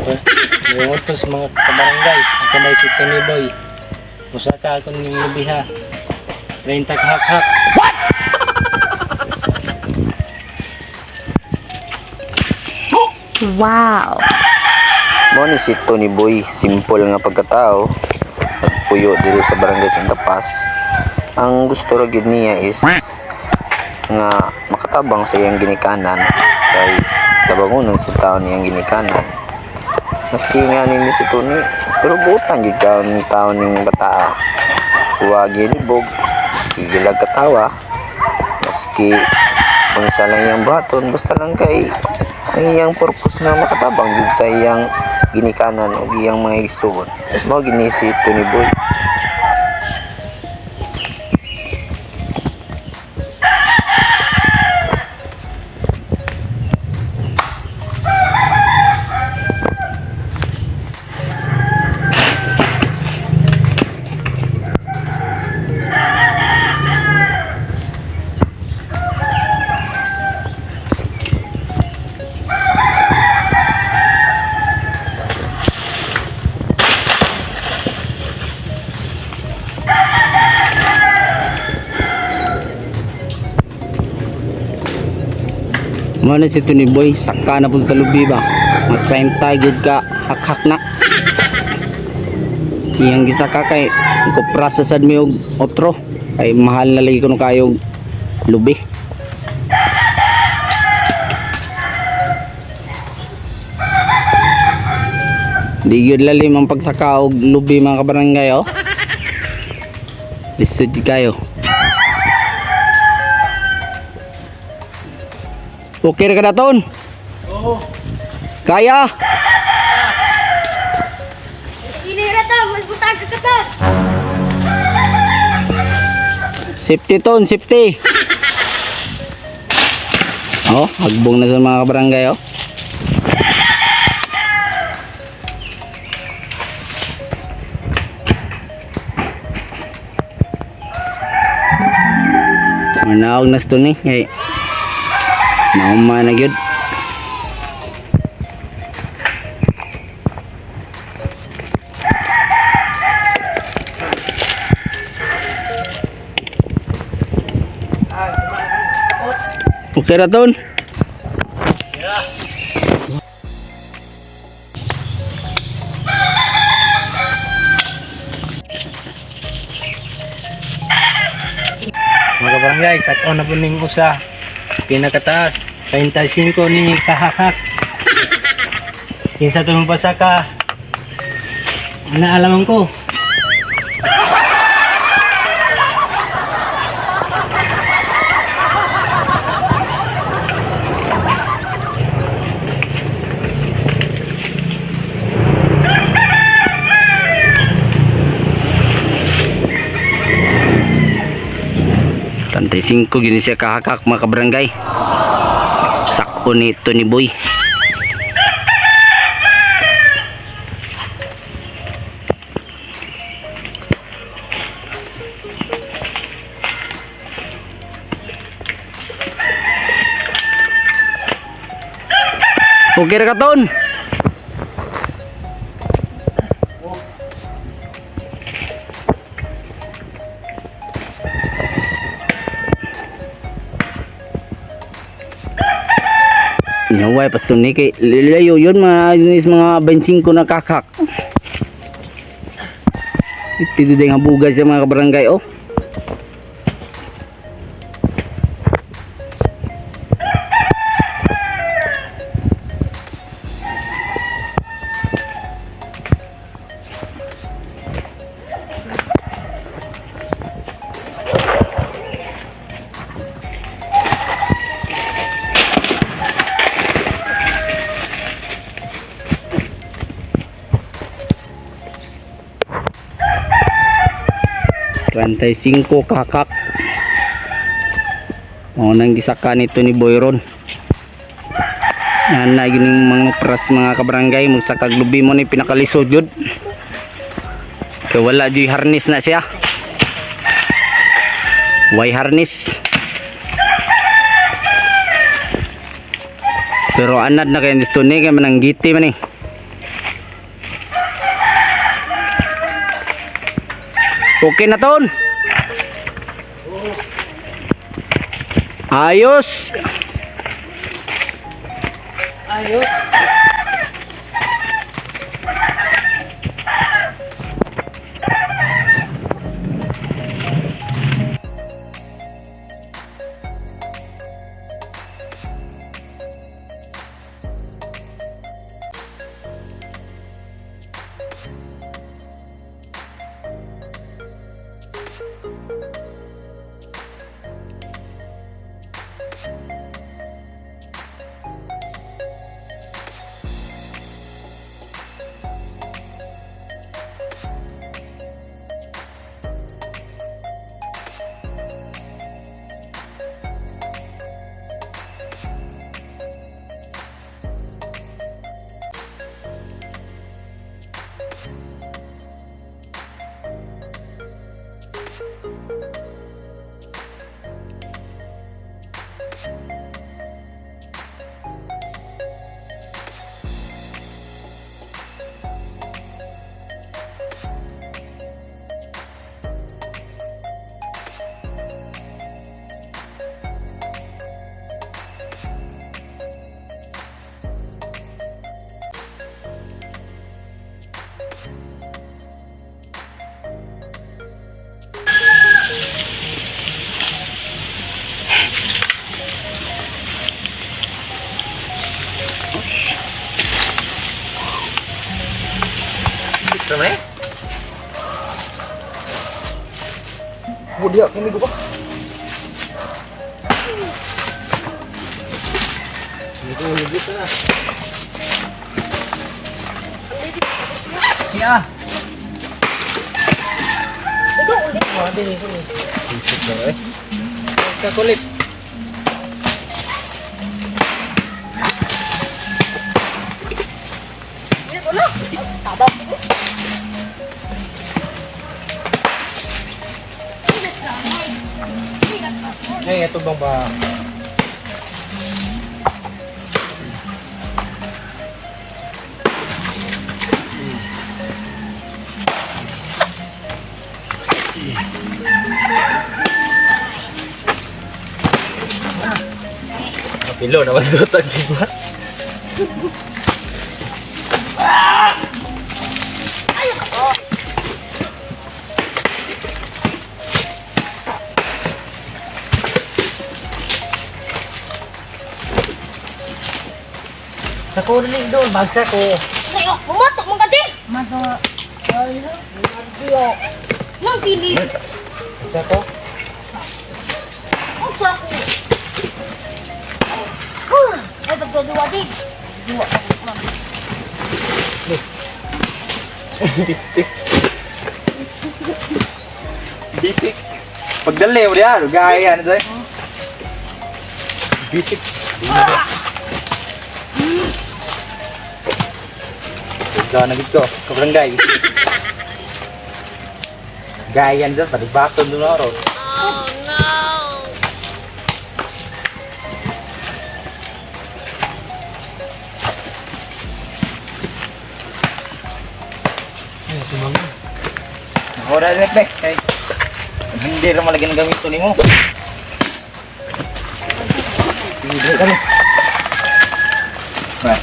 Yung utos, mga kabarangay. Ako may si Tony Boy. Musaka ako ng lubiha. 30 kahak-hak. Wow. Mo ni si Tony Boy, simple nga pagkatao. Nagpuyo diri sa barangay Santa Paz. Ang gusto ra gyud niya is nga makatabang sa iyang ginikanan kay tabangonon sa tao niyang ginikanan. Maski nga nini si Tony, pero buutan gyud ka ang tao ning bataa. Wa gilibog, sige lang katawa. Maski unsa lang iyang buhaton, basta lang kay ang iyang purpose nga makatabang gyud sa iyang ginikanan o iyang mga igsuon. Mao gini si Tony Boy. Mo na si Tony Boy, saka na po sa lubi ba. Mga 30 gyud ka hakhak na. Iyang gisaka kay kupra sa sad mi og otro kay mahal na lagi kuno kayo lubi. Di gyud lalim ang pagsaka og lubi, mga kabarangay, oh. Lisod gyud kayo. Okay ra ka na, Ton? Oo. Kaya? Dili ra ta, magbutag ka ta. Safety, Ton, safety. Oh, hagbong na sa mga kabarangay, oh. Manaog na sa ni kay nauma na gyud. Okay ra, Ton? Mga kabarangay, sakaw na po ning usa. Pinakataas. 35 ni kahakak. Kinsa to mong pasaka. Naalaman ko. Tantay 5 gini siya kahakak, mga kabarangay. Sakto ni Tony Boy. Okay ra ka, Ton? Naway pasto ni kay lilayo yun mga is mga 25 na kakak. Ito din ang bugay sa mga kabarangay, oh. 35 kakak. O nang gisaka nito ni Boyron. Yan na yun yung mga pras, mga kabarangay, magsakag lubi mo ni pinakalisod yun. Kaya wala di harness na siya. Why harness? Pero anad na kayo dito ni kay mananggiti man eh. Okay na ton. Ayos. Ayos. Siya. Kakulit. Ay, ito bang ba? Kapilo naman doon, di ba? Sa ko ni doon, bagsak ko. Ay, oh, bumatok mo kasi. Mato. Nang pili. Bagsak ko. Ang sako. Ay, pagduduwa din. Duwa. Bistik. Bisik. Pagdali mo diyan, gaya na doy. Bisik. Ikaw na gid ko, kabarangay. Gaya na doon, palibaton doon oro. Oh no! Ora na mek kay hindi ra malagi ng gamit nimo. Hindi kami. Ba.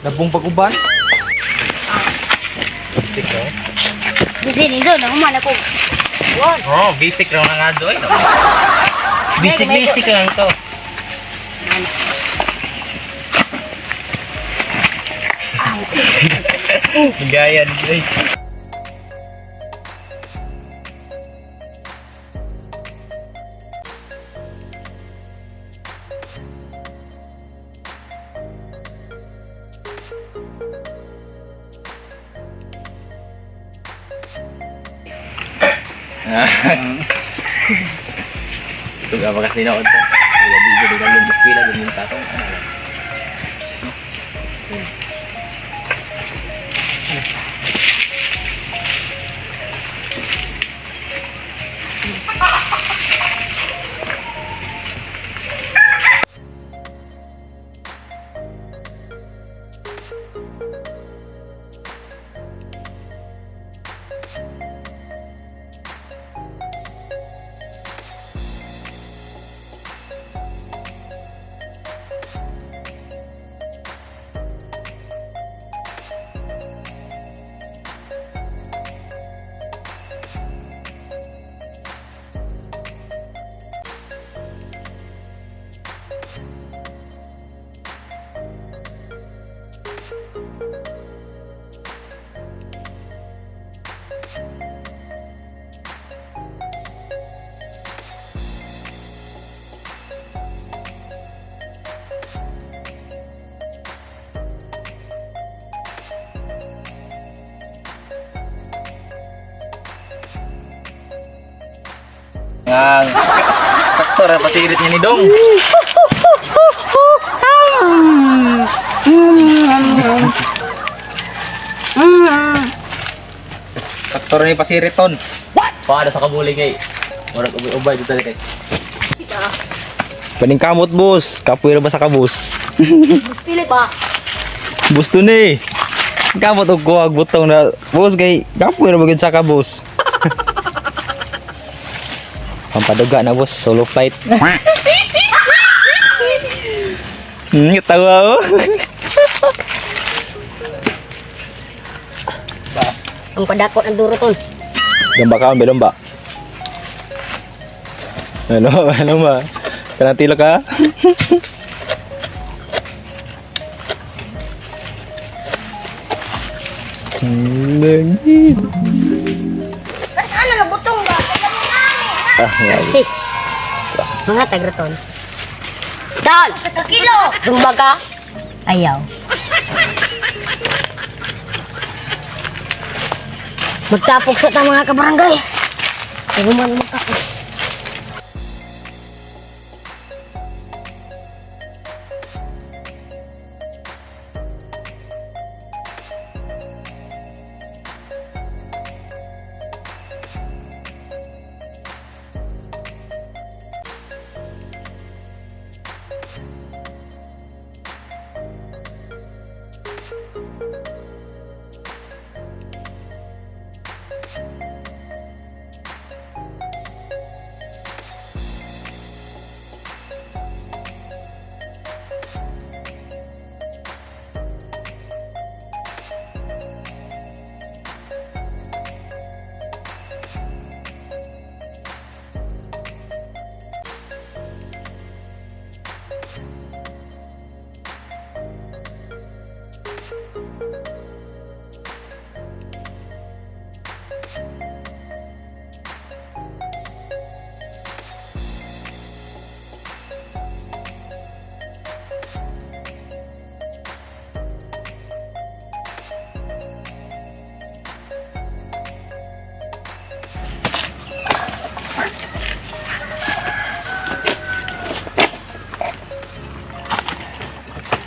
Labong pag-uban. Basic raw. Di ni doon, ako man ako. Oh, basic raw na nga doy. Basic basic lang to. Gaya ni Ito ga bakas nila ko. Kaya di ko di ka eskwela ganyan sa atong. Ngang. Sakto ra pasirit niya ni Dong. Sakto ra ni pasirit ton. Paano sa kabuli kay? Murag ubay-ubay dito kay. Paningkamot boss, kapoy ra ba sa kabus? Pili pa. Boss to ni. Kamot og kuwag butong na boss kay kapoy ra ba gyud sa kabus. Pampaduga na boss, solo flight. Tawa oh. Ang padako ng duro tol. Lomba ka, ambil lomba. Ano, ano ba? Kanang tilo ka? Ano na butong ba? Ah, nga. Si. Mga tagraton. Dal! Sa kilo! Zumba ka? Ayaw. Magtapok sa ta mga kabarangay. Human mo ka.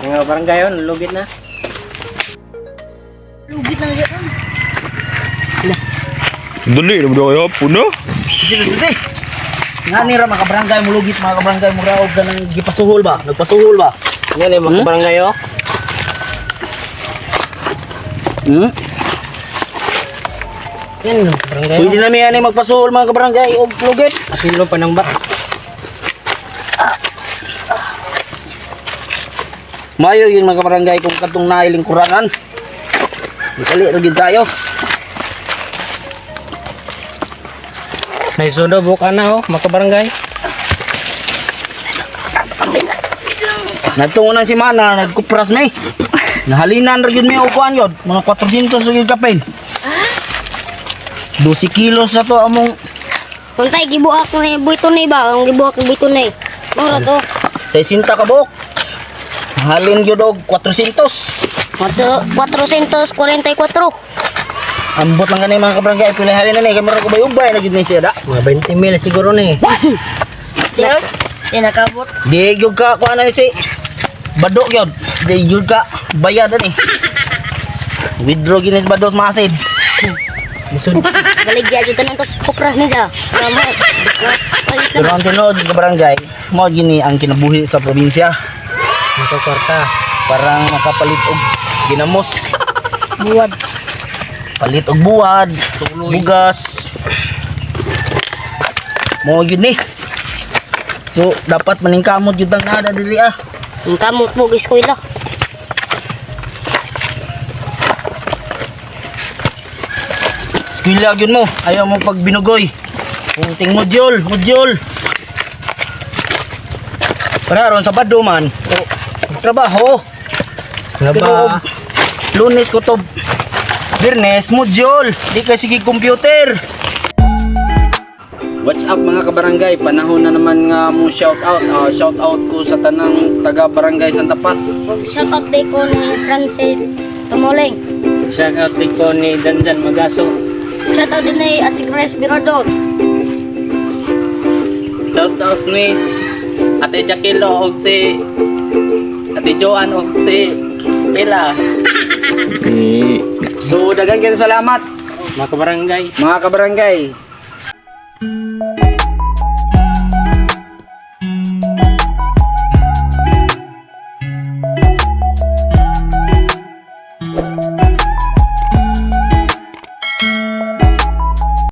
Mga barangay on, lugit na. Lugit na yun. Dali, na ba hapon na? Bisi, bisi. Nga ni ra mga kabarangay mulugit, mga kabarangay muraog ka ng gipasuhol ba? Nagpasuhol ba? Yan eh, mga barangay oh. Yan, mga barangay. Pwede na mi ani magpasuhol mga kabarangay og lugit. Asilo pa ng ba? Mayo yun mga kabarangay kung katong nailing kurangan. Dikali ra gyud tayo. Naisundo buka na oh, mga barangay. Natungo ng semana nagkupras mi. Nahalinan ra gyud mi og kuan yun. Mga 400 ra gyud kapin. 12 kilos na to among Untay gibuak ni buito ni ba? Ang gibuak ni buito ni. Mura to. 60 ka buok. Nahalin gyud og 400. 444. Ambot lang gani mga kabarangay pila halin na ni kay murag ubay-ubay na gyud ni siya da. Mga 20 mil siguro ni. Di nakabot. Di gyud ka kuan na si Bado gyud. Di gyud ka bayad ani. Withdraw gyud ni si Bado sa masid. Lisod. Baligya jud tanan kupras nila. Tama. Balik Pero ang tinuod ng kabarangay, mao gini ang kinabuhi sa probinsya. Mga kwarta. Parang makapalit og ginamos, buwad. palit og buwad, bugas. Mao gyud ni. So dapat maningkamot gyud ang nada dili ah. Ang kamot mo eskwela. Eskwela gyud mo, ayaw mo pag binugoy. Kunting module, module. Para aron Sabado man. So, trabaho. Nga Pero ba? Lunes ko to Biyernes, module. Di ka sige computer. What's up mga kabarangay? Panahon na naman nga mo shout out. Shout out ko sa tanang taga Barangay Santa Paz. Shout out day ko ni Francis Tumuleng. Shout out din ko ni Dandan Magaso. Shout out din ni Ate Grace Birador. Shout out ni Ate Jaquilo og si Ate Joan og si Ella. Eh, So daghan kayong salamat Mga kabarangay. mga kabarangay.